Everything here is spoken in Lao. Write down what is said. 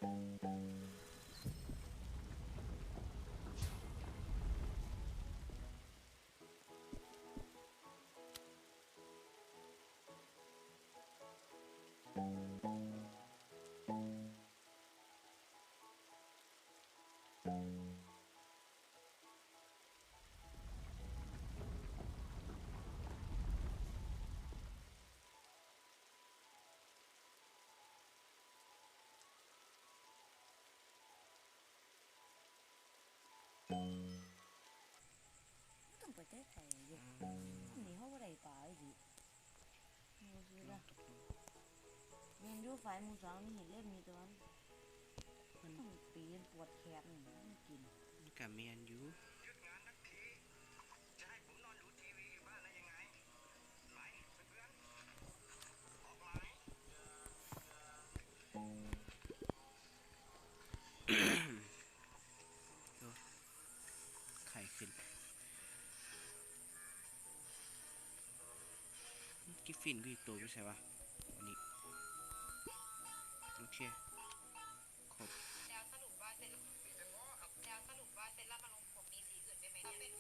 บ่ຕ້ອງໄປໄກໆເດ້ ນີ້ເຮົາບໍ່ໄດ້ປາອີ່ຫຼີ. ບໍ່ຄືລະ ແມ່ນຢູ່ ຝ່າຍໝູ່ສອງມີເຫັນເລັບມີແຕ່ວ່າ ມັນ ມັນຕ້ອງຕີນປວດແຂນນີ້ມັນກິນ ມັນກະແມ່ນຢູ່. ຢຸດງານທັນທີ ຈະໃຫ້ຜົມນອນດູທີວີຢູ່ບ້ານໄດ້ຍັງໄງ? ໄປ ເພື່ອນໆ ອອກມາ. ໂອ້ ໄຂ້ຂຶ້ນ. ກິບຟິນກູອີກໂຕຢູ່ໃສວະ? ອັນນີ້ ໂອເຄ ຄົບ. ແລ້ວສະຫຼຸບວ່າເຊຣັ- ແລ້ວສະຫຼຸບວ່າເຊຣັມມະລົງຜົມມີສີອື່ນໄດ້ໄໝ?